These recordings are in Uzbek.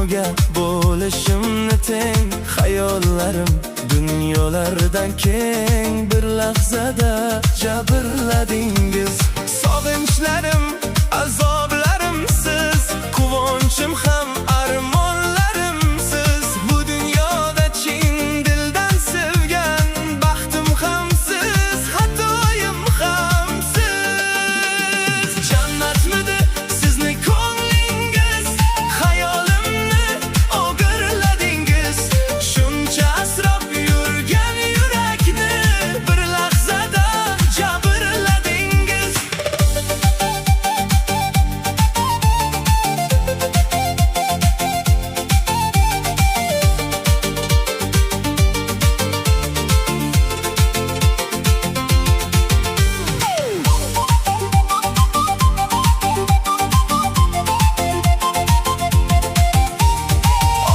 O'limiga bo'lishimni teng. Xayollarim dunyolardan keng. Bir lahzada jabrladingiz. Sog'inchlarim, azoblarim siz. Quvonchim ham armonlarim siz. Bu dunyoda chin dildan sevgan baxtim ham siz, xatoyim ham siz. Jannatmidi sizni ko'nglingiz? Xayolimni o'g'irladingiz. Shuncha asrab yurgan yurakni bir lahzada jabrladingiz.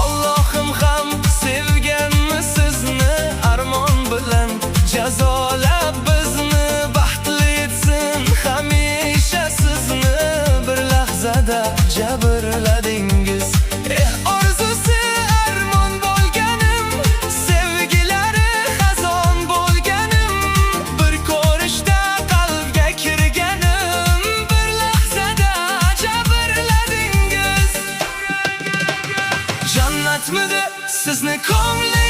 Allohim ham sevganmi sizni? Armon bilan jazolab bizni. Baxtli etsin hamisha sizni. Bir lahzada jabrladingiz. Eh, orzusi armon bo'lganim, sevgilari xazon bo'lganim, bir ko'rishda qalbga kirganim, bir lahzada jabrladingiz. Jannatmidi sizni ko'nglingiz?